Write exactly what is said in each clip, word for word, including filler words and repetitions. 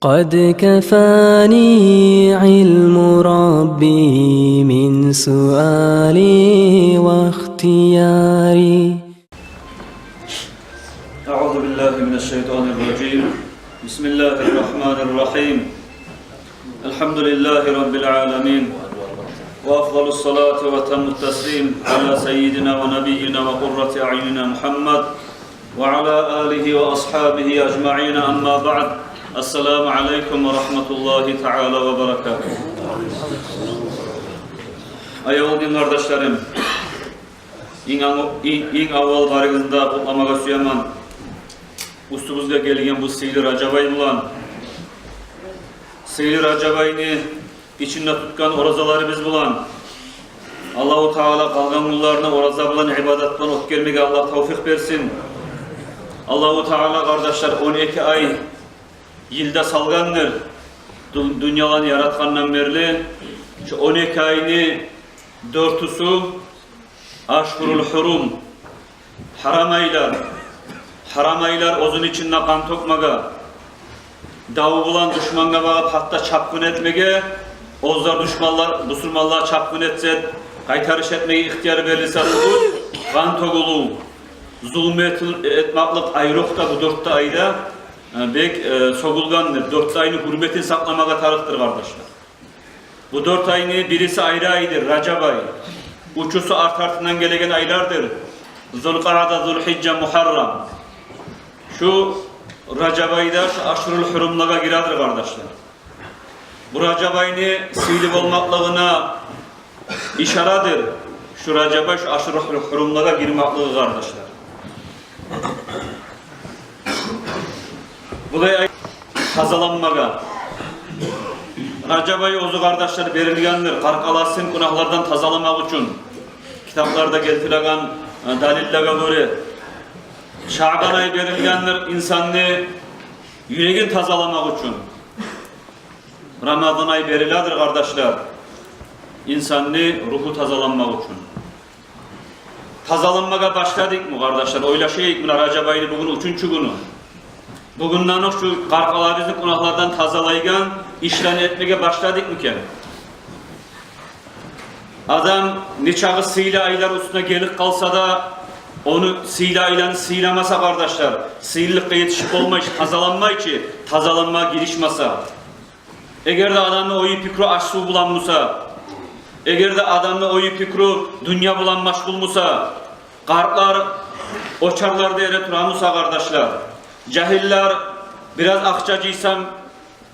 قد كفاني علم ربي من سؤالي واختياري. أعوذ بالله من الشيطان الرجيم. بسم الله الرحمن الرحيم. الحمد لله رب العالمين. وأفضل الصلاة وأتم التسليم على سيدنا ونبينا وقرة أعيننا محمد وعلى آله وأصحابه أجمعين، أما بعد. السلام عليكم ورحمة الله تعالى وبركاته. Аявлу дин къардашларым, инг ав-, инг, инг аввал барыгъызны да къутламагъа сюемен. Уьстюбюзге гелген бу сыйлы Ражаб ай булан, сыйлы Ражаб айны ичинде тутгъан оразаларыбыз булан. Аллагьу Таала къалгъан гюнлерин ораза булан, ибадат булан оьтгермеге Аллагь тавфикъ берсин. Аллагьу Таала, къардашлар, он эки ай йылда салгъандыр. Дю-, дюньяланы яратгъандан берли шу он эки айны дёртюсю ашгьурул гьурум, гьарам айлар. Гьарам айлар оьзюню ичинде къан тёкмеге, дав булан душмангъа багъып, гьатта чапгъын этмеге, оьзлер душманлар, бусурманлар чапгъын этсе, къайтарыш этмеге ихтияр берилсе, къан тёгюлюв, зулму этил-, этмакълыкъ айрокъда бу дёрт де айда, э, бек, э, сёгюлгендир. Дёрт де айны гьюрметин сакъламагъа тарыкъдыр, къардашлар. Бу дёрт айны бириси айры айдыр, Ражаб ай. Уьчюсю арт-артындан гелеген айлардыр. Зулкъаъда, Зулгьижжа, Мугьаррам. Шу Ражаб ай да шу ашгьурул гьурумлагъа гиредир, къардашлар. Бу Ражаб айны сыйлы болмакълыгъына ишарадыр шу Ражаб ай шу ашгьурул гьурумлагъа гирмакълыгъы, къардашлар. Булай ай тазаланмагъа. Ражаб ай оьзю, къардашлар, берилгендир къаркъарасын гюнагьлардан тазаламакъ учун. Китапларда гелтиреген, э, далиллеге гёре, Шаъбан ай берилгендир инсанны юрегин тазаламакъ учун. Рамазан ай бериледир, къардашлар, инсанны ругьу тазаланмакъ учун. Тазаланмагъа башладыкъмы, къардашлар? Ойлашайыкъ, муна Ражаб айны бугюн уьчюнчю гюню. Бугюнден окъ шу къаркъарабызны гюнагьлардан тазалайгъан ишлени этмеге башладыкъмы экен? Адам нечакъы сыйлы айлар уьстюне гелип къалса да, ону сыйлы айланы сыйламаса, къардашлар, сыйлылыкъгъа етишип болмай чы, тазаланмай чы, тазаланмагъа гиришмесе. Эгер де адамны ою, пикру аш сув булан буса, эгер де адамны ою, пикру дюнья булан машгъул буса, къартлар очарларда эретура буса, къардашлар, жагьиллер, бираз акъча жыйсам,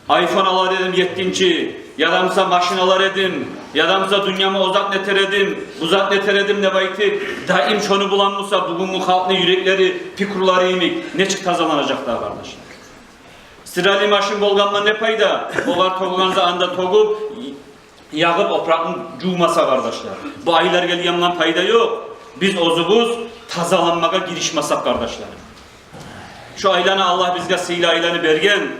айфон алар эдим еттинчи, яда буса машин алар эдим, яда буса дюньямы о затны этер эдим, бу затны этер эдим деп айтып, даим шону булан буса, бугюнгю халкъны юреклери, пикрулары йимик нечик тазаланажакъ дагъы, къардашлар? Стиральный машин болгъандан не пайда? Огъар тёгюлген затны да тёгюп, ягъып, опуракъны жувмаса, къардашлар. Бу айлар гелген булан пайда ёкъ, биз оьзюбюз тазаланмагъа гиришмесек, къардашлар. Шу айланы, Аллагь бизге сыйлы айланы берген.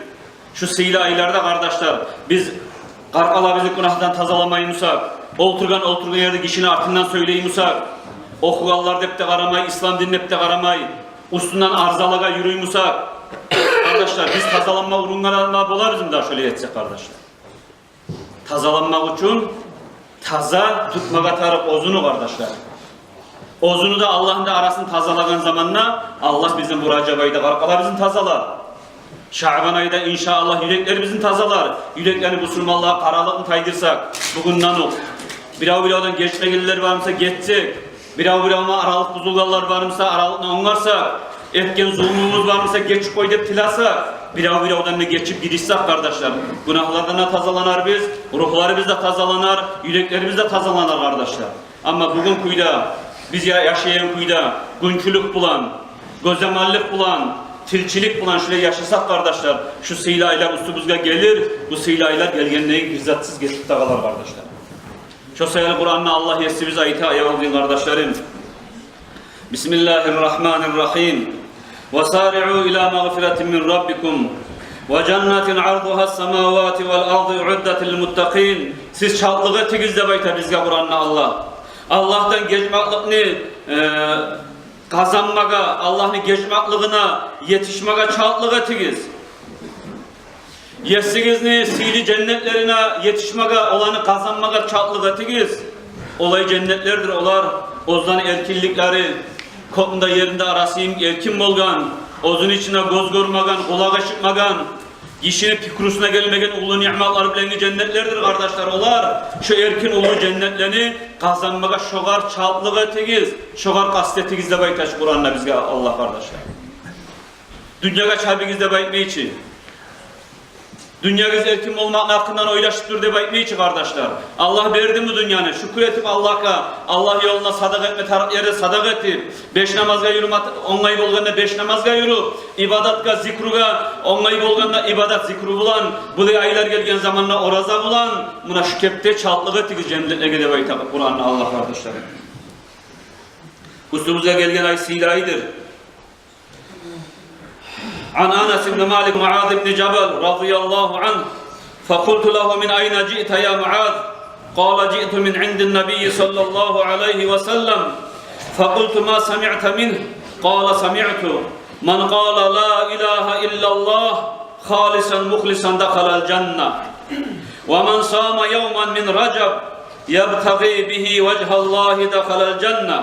Шу сыйлы айларда, къардашлар, биз къаркъарабызны гюнагьдан тазаламай бусакъ, олтургъан, олтургъан ерде гишини артындан сёйлей бусакъ, охугъанлар деп де къарамай, ислам дин деп де къарамай, уьстюнден арзалагъа юрюй бусакъ, къардашлар, биз тазаланма урунгъа да болабызмы дагъы шолай этсек, къардашлар? Тазаланмакъ учун таза тутмагъа тарыкъ оьзюню, къардашлар. Оьзюню де, Аллагьны да арасын тазалагъан заманда, Аллагь бизин бу Ражаб айда къаркъарабызны тазалар. Шаъбан айда, иншааллагь, юреклерибизни тазалар. Юреклени бусурманлагъа къаралыкъны тайдырсакъ, бугюнден окъ. Бирев-биревден гечмегенлер бар буса, гечсек. Бирев-бирев булан аралыкъ бузулгъанлар бар буса, аралыкъны онгарсакъ. Этген зулмубуз бар буса, гечип къой деп тилесек. Бирев-биревден де гечип гиришсек, къардашлар, гюнагьлардан да тазаланарбыз, ругьларыбыз да тазаланар, юреклерибиз де тазаланар, къардашлар. Амма бугюн кюйде, биз я-, яшайгъан кюйде, гюнчюлюк булан, гёземаллыкъ булан, тилчилик булан шулай яшасакъ, къардашлар, шу сыйлы айлар уьстюбюзге гелир, бу сыйлы айлар гелгенден бир затсыз гетип де къалар, къардашлар. Шо саялы Къуранда Аллагь есибиз айта, аявлу дин къардашларым: بسم الله الرحمن الرحيم. وسارعوا إلى مغفرة من ربكم وجنة عرضها السماوات والأرض أعدت للمتقين. Сиз чалтлыкъ этигиз деп айта бизге Къуранда Аллагь. Аллагьдан гечмекликни, э, къазанмагъа, Аллагьны гечмеклигине етишмеге чалтлыкъ этигиз. Есигизни сыйлы женнетлерине етишмеге, оланы къазанмагъа чалтлыкъ этигиз. Олай женнетлердир олар, оьзлени эркинликлери, кёкню де, ерни де арасы йимик эркин болгъан, оьзюню ичине гёз гёрмеген, къулакъ эшитмеген, гишини пикрусуна гелмеген уллу ниъматлар булангъы женнетлердир, къардашлар, олар. Шо эркин уллу женнетлени къазанмагъа шогъар чалтлыкъ этигиз, шогъар къаст этигиз деп айта чы Къуранда бизге Аллагь, къардашлар. Дюньягъа чабыгъыз деп айтмай чы. Дюньягъыз эркин болмакъны гьакъындан ойлашып тур деп айтмай чы, къардашлар. Аллагь бердими дюньяны? Шюкюр этип Аллагьгъа, Аллагь ёлунда садакъа этме тарыкъ ерде садакъа этип, беш намазгъа юрюме онгай болгъанда беш намазгъа юрюп, ибадатгъа, зикругъа онгай болгъанда ибадат, зикру булан, булай айлар гелген заманда ораза булан, муна шу кепде чалтлыкъ этигиз женнетлеге деп айта Къуранда Аллагь, къардашлар. Уьстюбюзге гелген ай сыйлы айдыр. عن أنس بن مالك، معاذ بن جبل رضي الله عنه، فقلت له: من أين جئت يا معاذ؟ قال: جئت من عند النبي صلى الله عليه وسلم. فقلت: ما سمعت منه؟ قال: سمعت: من قال لا إله إلا الله خالصا مخلصا دخل الجنة، ومن صام يوما من رجب يبتغي به وجه الله دخل الجنة.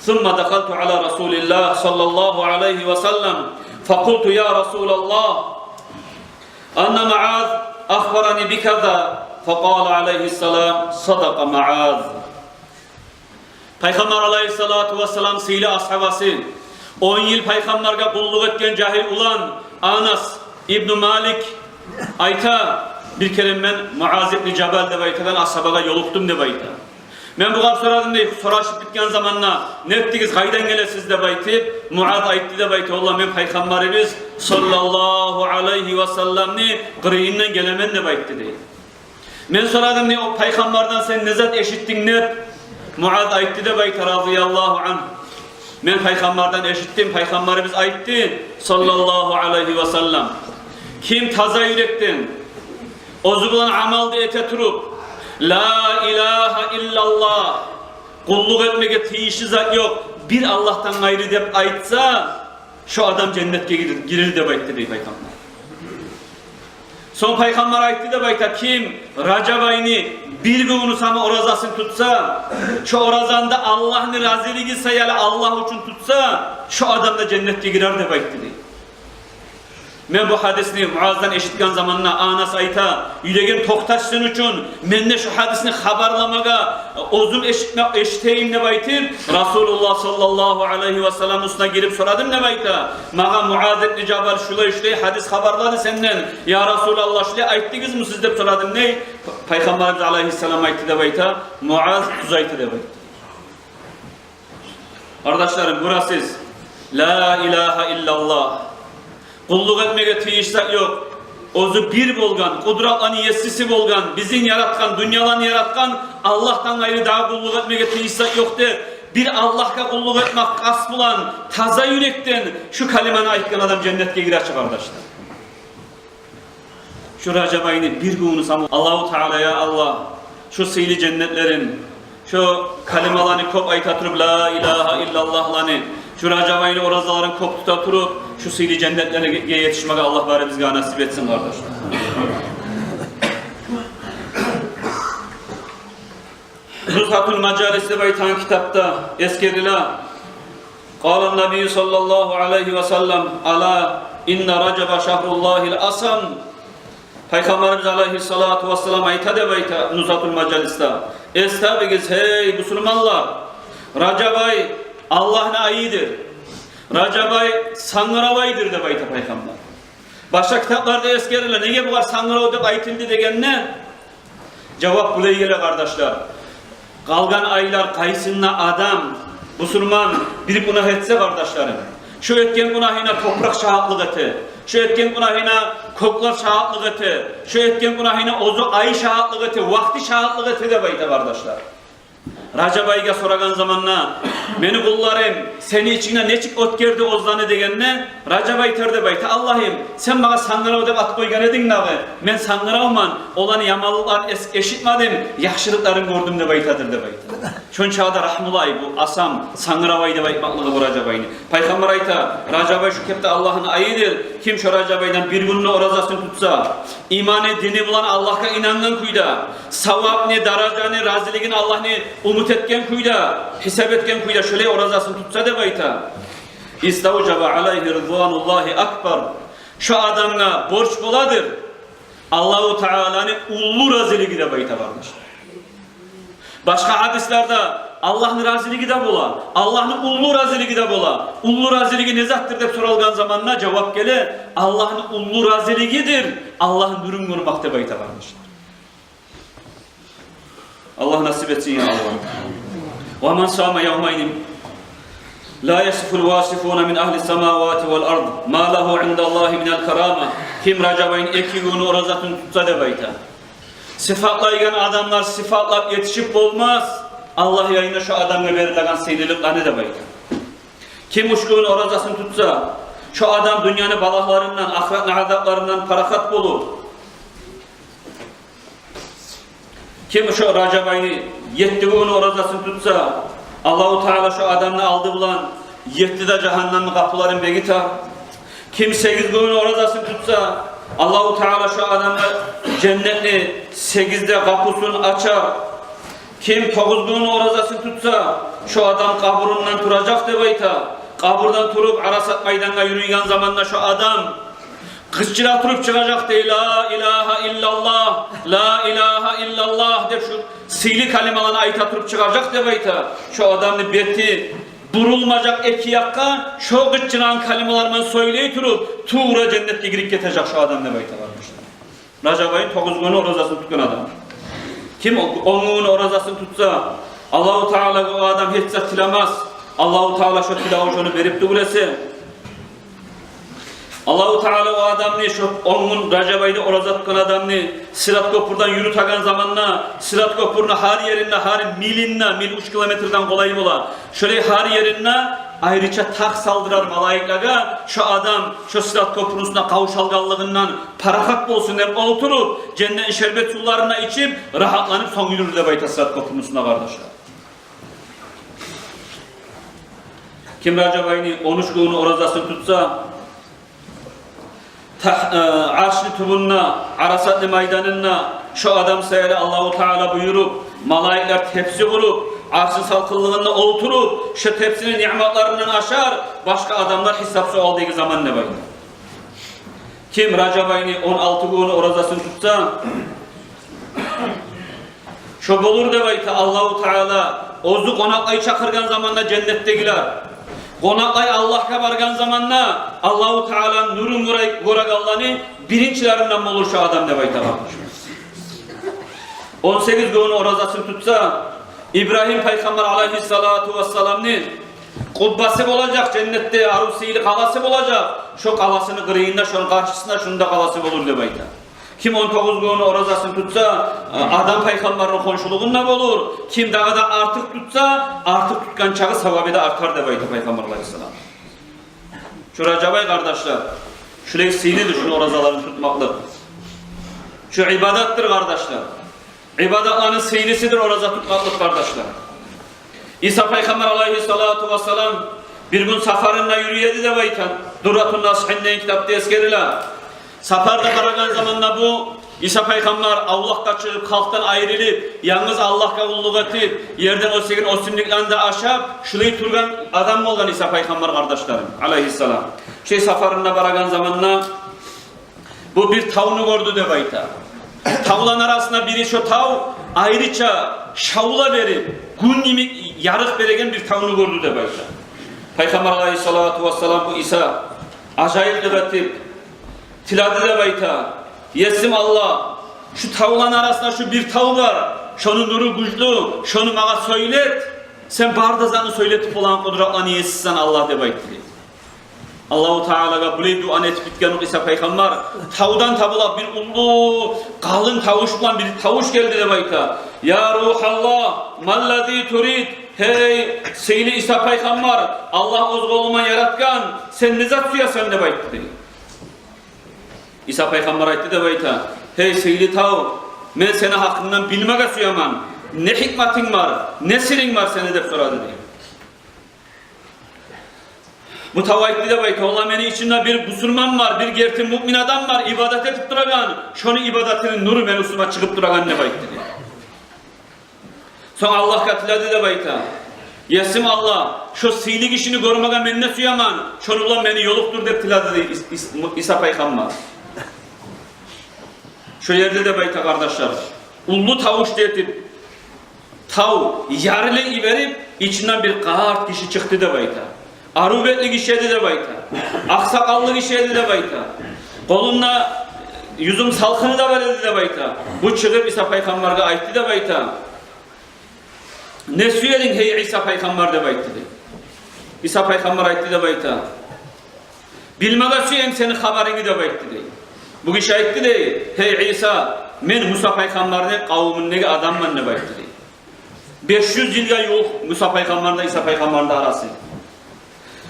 ثم دخلت على رسول الله صلى الله عليه وسلم فقلت: يا رسول الله، أن معاذ أخبرني بكذا. فقال عليه السلام: صدق معاذ. Пайхаммар алайгьиссалату вассалам сыйлы асгьабасы, он йыл пайхаммаргъа къуллукъ этген жагьил улан Анас ибну Малик айта: бир керен мен Муаз ибну Жабал деп айтагъан асгьабагъа ёлукъдум деп айта. Мен бугъар сорадым дей, сорашып битген заманда, не этдигиз, къайдан гелесиз деп айтып, Муаз айтды деп айта: валлагь, мен Пайхаммарыбыз саллаллагьу алайгьи васалламны къырыйындан гелемен деп айтды дей. Мен сорадым дей: о Пайхаммардан сен не зат эшитдинг деп? Муаз айтды деп айта, разияллагьу ангь: мен Пайхаммардан эшитдим, Пайхаммарыбыз айтды саллаллагьу алайгьи васаллам: ким таза юрекден, оьзю булан амал да эте туруп, ла илагьа иллаллагь, къуллукъ этмеге тийишли зат ёкъ бир Аллагьдан къайры деп айтса, шо адам женнетге гирир, гирир деп айтды дей Пайхаммар. Сонг Пайхаммар айтды деп айта: ким Ражаб айны бир гюню сама оразасын тутса, шо оразаны да Аллагьны разилиги саялы, Аллагь учун тутса, шо адам да женнетге гирер деп айтды дей. Мен бу гьадисни Муаздан эшитген заманда, Анас айта, юрегим токъташсын учун, мен де шо гьадисни хабарламагъа, оьзюм эшитме, эшитейим деп айтып, Расулуллагь саллаллагьу алайгьи васалламны уьстюне гирип сорадым деп айта. Магъа Муаз ибну Жабал шулай-шулай гьадис хабарлады сенден, я Расулаллагь, шулай айтдыгъызмы сиз деп сорадым дей. Пайхаммарыбыз алайгьиссалам айтды деп айта: Муаз тюз айта деп айтды. Къардашларым, гёресиз, ла илагьа иллаллагь, къуллукъ этмеге тийишли зат ёкъ, оьзю бир болгъан, къудратланы есиси болгъан, бизин яратгъан, дюньяланы яратгъан Аллагьдан къайры дагъы къуллукъ этмеге тийишли зат ёкъ деп, бир Аллагьгъа къуллукъ этмек къаст булан, таза юрекден шу калиманы айтгъан адам женнетге гире чы, къардашлар. Шу Ражаб айны бир гюню сама Аллагьу Таала, я Аллагь, шу сыйлы женнетлерин, шу калималаны кёп айта туруп, ла илагьа иллаллагьланы, шу Ражаб айны оразаларын кёп тута туруп, шу сыйлы женнетлеге етишмеге Аллагь барыбызгъа насип этсин, къардашлар. Нузгьатул Мажалис деп айтагъан китапда эсгериле. Къала ннабийю саллаллагьу алайгьи васаллам: ала инна Ражаба шагьруллагьил асам. Пайхаммарыбыз алайгьиссалату вассалам айта деп айта Нузгьатул Мажалисде: эс табыгъыз, гьей бусурманлар, Ражаб ай Аллагьны айыдыр. Ражаб ай сангырав айдыр деп айта Пайхаммар. Башгъа китапларда эсгериле, неге бугъар сангырав деп айтылды дегенде, жавап булай геле, къардашлар. Къалгъан айлар къайсында адам, бусурман, бир гюнагь этсе, къардашларым, шо этген гюнагьына топуракъ шагьатлыкъ эте, шо этген гюнагьына кёклер шагьатлыкъ эте, шо этген гюнагьына оьзю ай шагьатлыкъ эте, вакъти шагьатлыкъ эте деп айта, къардашлар. Ражаб айгъа сорагъан заманда, «Мени къулларым сени ичингден нечик оьтгерди оьзлени?» — дегенде, Ражаб айтар деп айта: «Аллагьым, сен магъа Сангырав деп ат къойгъан эдинг дагъы. Мен сангыравман, оланы яманлыкъларын эс-, эшитмедим, яхшылыкъларын гёрдюм», — деп айтадыр деп айта. Шончакъы да рагьмулай бу Асам, Сангыравай деп айтмакълыгъы бу Ражабайны. Пайхаммар айта: «Ражабай шу кепде Аллагьны айыдыр. Ким шо Ражабайдан бир гюнню оразасын тутса, иманы, дини булан Аллагьгъа инангъан кюйде, савапны, даражаны, разилигин Аллагьны умут этген кюйде, гьисап этген кюйде шолай оразасын тутса, — деп айта, — иставжаба алайгьи ридвануллагьил акбар. Шо адамгъа борч боладыр Аллагьу Тааланы уллу разилиги», — деп айта, къардашлар. Башгъа гьадислерде Аллагьны разилиги де бола, Аллагьны уллу разилиги де бола. Уллу разилиги не затдыр деп соралгъан заманда жавап геле: «Аллагьны уллу разилигидир Аллагьны нюрюн гёрмек», — деп айта, къардашлар. Аллагь насип этсин, я Аллагь. «Ва ман сама явмайни ла ясифул васифуна мин агьли самавати вал ард ма лагьу индаллагьи минал карама». Ким Ражабайны эки гюнню оразасын тутса, — деп айта, — сыфатлайгъан адамлар сыфатлап етишип болмас Аллагь янында шо адамгъа берилеген сыйлылыкъланы, — деп айта. — Ким уьч гюнню оразасын тутса, шо адам дюньяны балагьларындан, ахыратны азапларындан парахат болур. Ким шо Ражабайны етти гюнню оразасын тутса, Аллагьу Таала шо адамны алды булан етти де жагьаннемни къапуларын бегитер. Ким сегиз гюнню оразасын тутса, Аллагьу Таала шо адамгъа женнетни сегиз де къапусун ачар. Ким тогъуз гюнню оразасын тутса, шо адам къабурундан туражакъ, — деп айта. — Къабурдан туруп, Арасат майдангъа юрюйген заманда шо адам къычыра туруп чыгъажакъ, дей: «Ла илагьа иллаллагь, ла илагьа иллаллагь», — деп, шу сыйлы калималаны айта туруп чыгъажакъ, — деп айта. — Шо адамны бети бурулмажакъ эки якъгъа, шо къычырагъан калималар булан сёйлей туруп, тувра женнетге гирип гетежек шо адам, — деп айта, къардашлар. Ражаб айны тогъуз гюнню оразасын тутгъан адам. Ким о-, он гюнню оразасын тутса, Аллагьу Таалагъа о адам гьеч зат тилемес. Аллагьу Таала шо тилевюн шону берип тюгюл эсе. Аллагьу Таала о адамны, шо он гюн Ражаб айда ораза тутгъан адамны Сырат кёпюрден юрютеген заманда, Сырат кёпюрню гьар еринде, гьар милинде, мил уьч километрден къолай бола, шолай гьар еринде айрыча тах салдырар малайиклеге, шо адам шо Сырат кёпюрню уьстюне къавшалгъанлыгъындан парахат болсун деп олтуруп, женнетни шербет сувларын да ичип, рагьатланып сонг юрюр деп айта Сырат кёпюрню уьстюне, къардашлар. Ким Ражаб айны он уьч гюнню оразасын тутса, тагь-, э, Аршны тюбюнде, Арасатны майданында шо адам саялы Аллагьу Таала буюруп, малайиклер тепси къуруп, Аршны салкъынлыгъында олтуруп, шо тепсини ниъматларындан ашар башгъа адамлар гьисап-суалдагъы заман, деп айта. Ким Ражаб айны он алты гюнню оразасын тутса, шо болур, деп айта, Аллагьу Таала оьзю къонакълай чакъыргъан заманда женнетдегилер, къонакълай Аллагьгъа баргъан заманда Аллагьу Тааланы нюрюн гёре-, гёрегенлени биринчилеринден болур шо адам, деп айта. Он сегиз гюнню оразасын тутса, Ибрагьим пайхаммар алайгьиссалату вассаламны къуббасы болажакъ, женнетде арив сыйлы къаласы болажакъ. Шо къаласыны къырыйында, шону къаршысында шону да къаласы болур, деп айта. Ким он тогъуз гюнню оразасын тутса, Адам пайхаммарны хоншулугъунда болур. Ким дагъы да артыкъ тутса, артыкъ тутгъан чакъы савабы да артар, деп айта пайхаммар алайгьиссалам. Шо Ражаб ай, къардашлар, шулай сыйлыдыр шуну оразаларын тутмакълыкъ. Шо ибадатдыр, къардашлар. Ибадатланы сыйлысыдыр ораза тутмакълыкъ, къардашлар. Иса пайхаммар алайгьиссалату вассалам бир гюн сапарында юрюй эди деп айта. Дурратун Насигьин деген китапда эсгериле. Сапарда барагъан заманда бу Иса пайхаммар авлакъгъа чыгъып, халкъдан айрылып, янгыз Аллагьгъа къуллукъ этип, ерден оьсеген оьсюмлюклени де ашап, шулай тургъан адам болгъан Иса пайхаммар, къардашларым, алайгьиссалам. Шей сапарында барагъан заманда бу бир тавну гёрдю деп айта. Тавланы арасында бири шо тав айрыча шавла берип, гюн йимик ярыкъ береген бир тавну гёрдю деп айта. Пайхаммар алайгьиссалату вассалам бу Иса ажайыплыкъ этип тиледи деп айта: «Есим Аллагь, шу тавланы арасында шу бир тав бар, шону нюрю гючлю, шону магъа сёйлет, сен бары да затны сёйлетип болагъан къудратланы есисен, Аллагь», — деп айтды. Аллагьу Таалагъа булай дуаны этип битген Иса пайхаммар, тавдан табулакъ бир уллу, къалын тавуш булан бир тавуш гелди деп айта: «Я Рухаллагь, маллази турид?» «Гьей, сыйлы Иса пайхаммар, Аллагь оьз къолу булан яратгъан, сен не зат сюесен?» — деп айтды дей. Иса пайхаммар айтды деп айта: «Гьей, сыйлы тав, мен сени гьакъынгдан билмеге сюемен. Не гьикматынг бар, не сырынг бар сени?» — деп сорады дей. Бу тав айтды деп айта: «Валлагь, мени ичимде бир бусурман бар, бир герти муъмин адам бар, ибадат этип турагъан, шону ибадатыны нуру мени уьстюме чыгъып турагъан», — деп айтды дей. Сонг Аллагьгъа тиледи деп айта: «Есим Аллагь, шо сыйлы гишини гёрмеге мен де сюемен, шону булан мени ёлукътур», — деп тиледи дей Ис-, Ис-, Иса пайхаммар. Шо ерде деп айта, къардашлар, уллу тавуш этип, тав ярылып йиберип, ичинден бир къарт гиши чыкъды деп айта. Арив бетли гиши эди деп айта. Акъсакъаллы гиши эди деп айта. Къолунда юзюм салкъыны да бар эди деп айта. Бу чыгъып Иса пайхаммаргъа айтды деп айта: «Не сюединг, гьей Иса пайхаммар?» — деп айтды дей. Иса пайхаммар айтды деп айта: «Билмеге сюемен сени хабарынгны», — деп айтды дей. Бу гиши айтды дей: «Гьей Иса, мен Муса пайхаммарны къавумундагъы адамман», — деп айтды дей. Беш юз йылгъа ювукъ Муса пайхаммар да Иса пайхаммарны да арасы.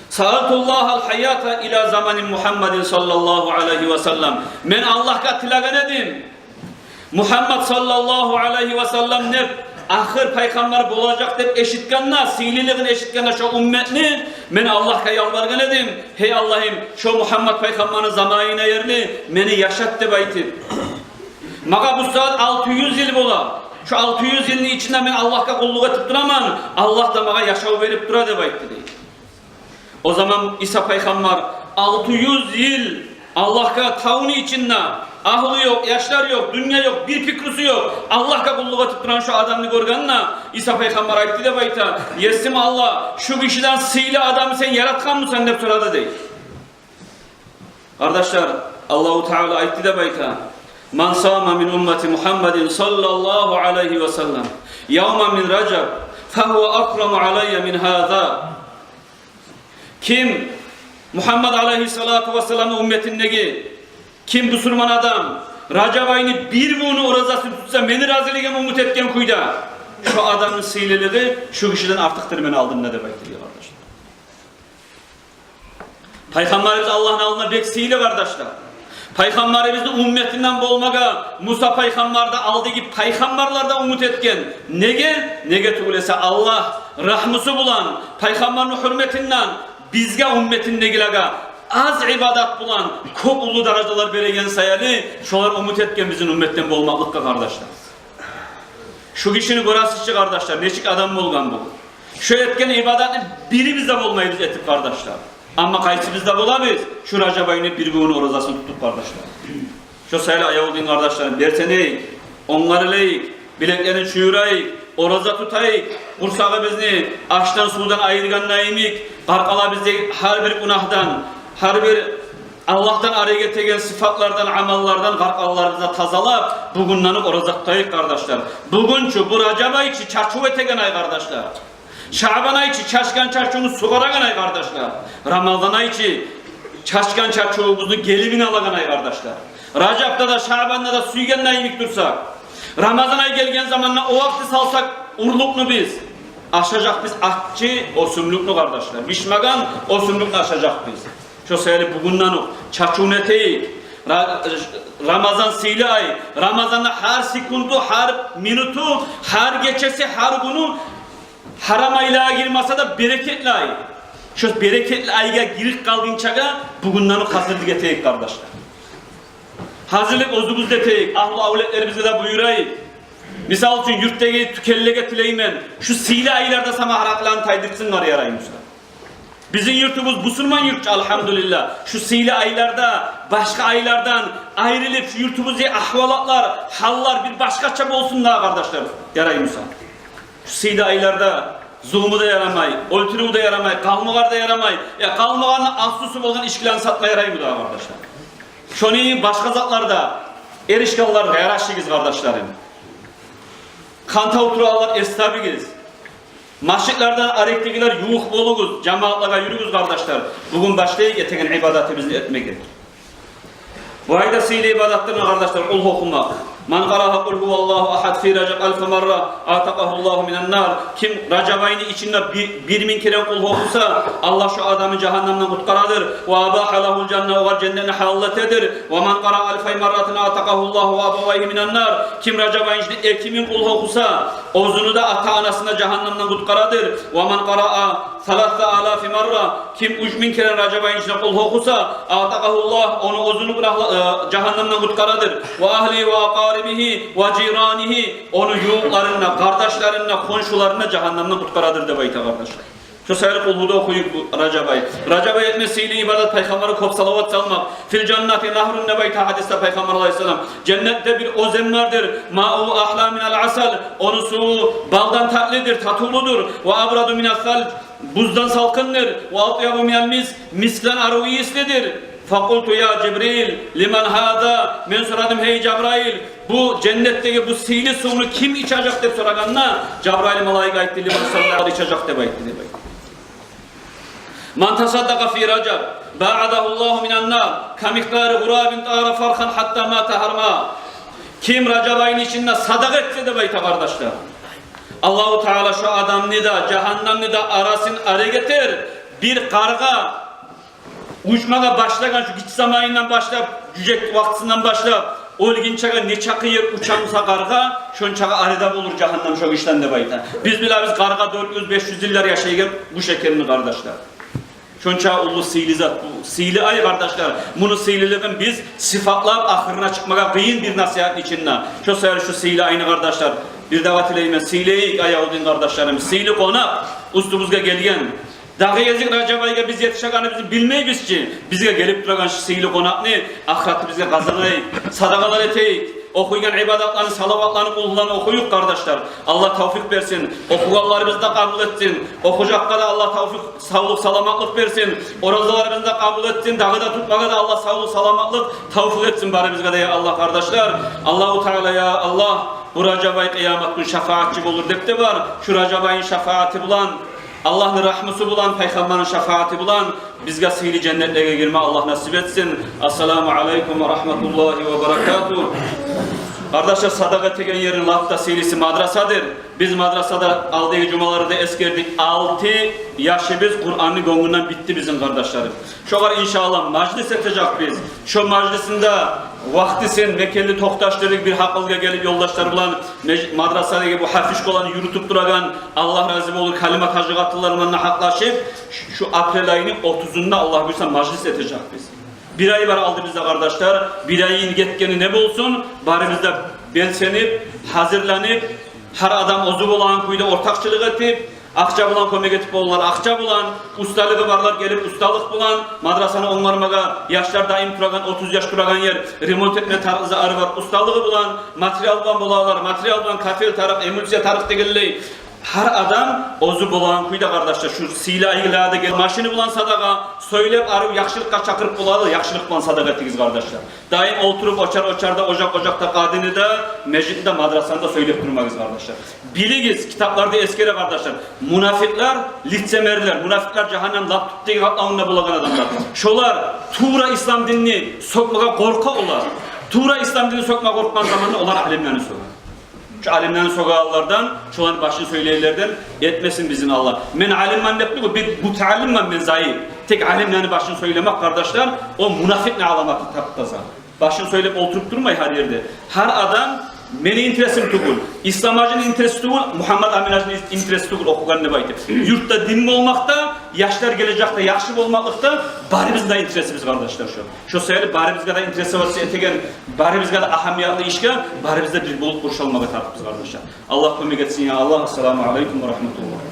«Саалтуллагьал гьаята ила замани Мухаммадин саллаллагьу алайгьи ва саллам». Мен Аллагьгъа тилеген эдим. Мухаммад саллаллагьу алайгьи ва саллам деп ахыр пайхаммар болажакъ деп эшитгенде, сыйлылыгъын эшитгенде шо умметни, мен Аллагьгъа ялбаргъан эдим: «Гьей Аллагьым, шо Мухаммад пайхаммарны заманына ерли мени яшат», — деп айтып. Магъа бу сагьат алты юз йыл бола. Шо алты юз йылны ичинде мен Аллагьгъа къуллукъ этип тураман, Аллагь да магъа яшав берип тура, деп айтды дей. О заман Иса пайхаммар алты юз йыл Аллагьгъа тавну ичинде, агьлю ёкъ, яшлар ёкъ, дюнья ёкъ, бир пикрусу ёкъ, Аллагьгъа къуллукъ этип турагъан шо адамны гёргенде, Иса пайхаммар айтды деп айта: «Есим Аллагь, шу гишиден сыйлы адамны сен яратгъанмысан?» — деп сорады дей. Къардашлар, Аллагьу Таала айтды деп айта: «Ман сама мин уммати Мухаммадин саллаллагьу алайгьи ва саллам явман мин Ражаб, фагьува акраму алайя мин гьаза». Ким Мухаммад алайгьиссалату вассаламны умметиндеги ким бусурман адам Ражаб айны бир гюнню оразасын тутса, мени разилигим умут этген кюйде, шо адамны сыйлылыгъы шу гишиден артыкъдыр мени алдымда, деп айтды дей, къардашлар. Пайхаммарыбыз Аллагьны алдында бек сыйлы, къардашлар. Пайхаммарыбызны умметинден болмагъа Муса пайхаммар да, алдагъы пайхаммарлар да умут этген. Неге? Неге тюгюл эсе, Аллагь рагьмусу булан, пайхаммарны гьюрметинден бизге, умметиндегилеге, аз ибадат булан кёп уллу даражалар береген саялы, шолар умут этген бизин умметден болмакълыкъгъа, къардашлар. Шу гишини гёресиз чи, къардашлар, нечик адам болгъан бу. Шо этген ибадатны бирибиз де болмайбыз этип, къардашлар. Амма къайсыбыз да болабыз шу Ражаб айны бир гюнню оразасын тутуп, къардашлар. Шо саялы, аявлу дин къардашларым, берсенейик, онгарылайыкъ, билеклерин чюйюрейик, ораза тутайыкъ, къурсагъыбызны ашдан, сувдан айыргъанда йимик, къаркъарабызны гьар бир гюнагьдан, гьар бир Аллагьдан арек этеген сыфатлардан, амаллардан къаркъараларыбызны тазалап, бугюнден ораза тутайыкъ, къардашлар. Бугюн чю, бу Ражаб ай чы чачыв этеген ай, къардашлар. Шагьбан ай чы чачгъан чачывну сугъарагъан ай, къардашлар. Рамазан ай чы чачгъан чачывубузну гелимин алагъан ай, къардашлар. Ражабда да, Шагьбанда да сюйгенде йимик турсакъ, Рамазан ай гелген заманда о вакъти салсакъ урлукъну биз, ашажакъбыз аччы оьсюмлюкню, къардашлар. Бишмеген оьсюмлюкню ашажакъбыз. Шо саялы бугюнден окъ чачывну этейик. Ра-, Рамазан сыйлы ай. Рамазанда гьар секунду, гьар минуту, гьар гечеси, гьар гюню гьарам айлагъа гирмесе де берекетли ай. Шо берекетли айгъа гирип къалгъынчагъа бугюнден окъ гьазирлик этейик, къардашлар. Гьазирлик оьзюбюз де этейик, агьлю-авлетлерибизге де буюрайыкъ. Мисал учун, юртдагъы тюкенлеге тилеймен, шу сыйлы айларда сама гьаракъланы тайдыртсынлар, ярай буса. Бизин юртубуз бусурман юрт чу, альгьамдулиллагь. Шу сыйлы айларда башгъа айлардан айрылып, шу юртубузда агьвалатлар, гьаллар бир башгъача болсун да, къардашлар, ярай буса. Шу сыйлы айларда зулму да ярамай, оьлтюрюв де ярамай, къалмагъар да ярамай. Я къалмагъарны аслусу болгъан ичкилени сатма яраймы дагъы, къардашлар? Шону башгъа затларда, эришкенлерде ярашыгъыз, къардашларым. Къантав турагъанлар эс табыгъыз. Межитлерден арекдегилер ювукъ болугъуз, жамиятлагъа юрюгюз, къардашлар. Бугюн башлайыкъ этеген ибадатыбызны этмеге. Бу айда сыйлы ибадатдыр, къардашлар, къулгьу охумакъ. من قرأ قل هو الله أحد في رجب ألف مرة أعتقه الله من النار. Ким Ражаб айны ичинде бир, бир минг керен къулгьу охуса, Аллагь шо адамны жагьаннамдан къутгъарадыр. وأباح له الجنة, огъар женнетни гьалал этедир. ومن قرأ ألفي مرة أعتقه الله وأبويه من النار. Ким Ражаб айны ичинде эки минг къулгьу охуса, оьзюню де, ата-анасын да жагьаннамдан къутгъарадыр. ومن قرأ ثلاثة آلاف مرة, ким уьч минг керен Ражаб айны ичинде къулгьу охуса, أعتقه الله, ону оьзюню гюнагьла-, э, жагьаннамдан къутгъарадыр. وأهله وأقاربه وجيرانه, ону ювукъларын да, къардашларын да, хоншуларын да жагьаннамдан къутгъарадыр деп айта, къардашлар. Шо саялы къулгьу да охуюкъ бу Ражаб ай. Ражаб ай этме сыйлы ибадат Пайхаммаргъа кёп салават салмакъ. في الجنة نهر, деп айта гьадисде Пайхаммар алайгьиссалам. Женнетде бир оьзен бардыр. ماؤه أحلى من العسل, ону суву балдан татлыдыр, татывлудур. وأبرد من الثلج, буздан салкъындыр. وأطيب من المسك, мискден арив ийислидир. فقلت يا جبريل لمن هذا؟ Мен сорадым: «Гьей Жабрайыл, бу женнетдеги бу сыйлы сувну ким ичежек?» — деп сорагъанда, Жабрайыл малайик айтды: «لمن صلى», ичежек деп айтды, деп айтды. من تصدق في رجب باعده الله من النار كمقدار غراب طار فرخا حتى مات هرما. Ким Ражаб айны ичинде садагъа этсе, деп айта, къардашлар, Аллагьу Таала шо адамны да, жагьаннамны да арасын арек этер, бир къаргъа учмагъа башлагъан шо гиччи заманындан башлап, жюжек вакътисинден башлап, оьлгюнчеге нечакъы ер уча буса къаргъа, шончакъы арек болур жагьаннам шо гишиден, деп айта. Биз билебиз, къаргъа дёрт юз, беш юз йыллар яшайгъан къуш экенни, къардашлар. Шончакъы уллу сыйлы зат бу, сыйлы ай, къардашлар. Муну сыйлылыгъын биз сыфатлап ахырына чыкъмагъа къыйын бир насигьатны ичинде. Шо саялы шу сыйлы айны, къардашлар, бир дагъы тилеймен, сыйлайыкъ, аявлу дин къардашларым. Сыйлы къонакъ уьстюбюзге гелген. Дагъы гезик Ражаб айгъа биз етишегенибизни билмейбиз чи. Бизге гелип турагъан шу сыйлы къонакъны ахыратыбызгъа къазанайыкъ, садагъалар этейик, охуйгъан ибадатланы, салаватланы, къулгьуланы охуюкъ, къардашлар. Аллагь тавфикъ берсин, охугъанларыбызны да къабул этсин, охужакъгъа да Аллагь тавфикъ, савлукъ, саламатлыкъ берсин, оразаларыбызны да къабул этсин, дагъы да тутмагъа да Аллагь савлукъ, саламатлыкъ, тавфикъ этсин барыбызгъа да, я Аллагь, къардашлар. Аллагьу Таала, я Аллагь, бу Ражаб ай къыямат гюн шафаатчы болур деп де бар. Шу Ражаб айны шафааты булан, Аллагьны рагьмусу булан, Пайхаммарны шафааты булан бизге сыйлы женнетлеге гирме Аллагь насип этсин. Ассаламу алейкум ва рагьматуллагьи ва баракатугь. Къардашлар, садагъа этеген ерни лап да сыйлысы мадрасадыр. Биз мадрасада алдагъы жумаларда эсгердик, алты яшыбыз Къуранны гёнгюнден битди бизин, къардашларым. Шогъар, иншааллагь, мажлис этежекбиз. Шо мажлисни де вакътисин, мекенни токъташдырдыкъ, бир гьакъылгъа гелип, ёлдашлар булан меж-, мадрасадагъы бу гьафиз школаны юрютюп турагъан, Аллагь рази болур, Калимат гьажи къатынлар булан да гьакълашып, шу, шу апрель айны отузунда, Аллагь буюрса, мажлис этежекбиз. Бир ай бар алдыбызда, къардашлар. Бир айны гетгени не болсун, барыбыз да белсенип, гьазирленип, гьар адам оьзю болагъан кюйде ортакъчылыкъ этип, акъча булан кёмек этип болагъанлар акъча булан, усталыгъы барлар гелип усталыкъ булан, мадрасаны онгармагъа яшлар даим турагъан, отуз яш турагъан ер, ремонт этме тарыкъ зары бар, усталыгъы булан, материал булан болагъанлар материал булан, кафель тарыкъ, эмульсия тарыкъ дегенлей. Гьар адам оьзю болагъан кюйде, къардашлар, шу сыйлы айгъа да гел, машини булан садагъа, сёйлеп, арив яхшылыкъгъа чакъырып болагъанлар яхшылыкъ булан садагъа этигиз, къардашлар. Даим олтуруп очар-очарда, ожакъ-ожакъда къадини де, межитни де, мадрасаны да сёйлеп турмагъыз, къардашлар. Билигиз, китапларда эсгере, къардашлар, мунафикълар, лицемерлер, мунафикълар жагьаннамны лап тюпдеги къатлавунда болагъан адамлар. Шолар тувра ислам динни сёкмеге къоркъа олар. Тувра ислам динни сёкмеге къоркъгъан заманда олар алимлени сёге. Шу алимлени сёгегенлерден, шоланы башын сёйленлерден этмесин бизин Аллагь. Мен алиммен деп тюгюл, бир мутааллиммен мен, зайып. Тек алимлени башын сёйлемек, къардашлар, о мунафикъны аламаты тап-таза. Башын сёйлеп олтуруп турмай гьар ерде. Гьар адам: «Мени интересим тюгюл, Ислам-гьажини интереси тюгюл, Мугьаммат-Амин-гьажини интереси тюгюл охугъан», — деп айтып. Юртда дин болмакъда, яшлар гележекде яхшы болмакълыкъда барыбызны да интересибиз, къардашлар, шо. Шо саялы барыбызгъа да интересоваться этеген, барыбызгъа да агьамиятлы ишге барыбыз да бир болуп къуршалмагъа тарыкъбыз, къардашлар. Аллагь кёмек этсин, я Аллагь. Ассаламу алейкум ва рагьматуллагь.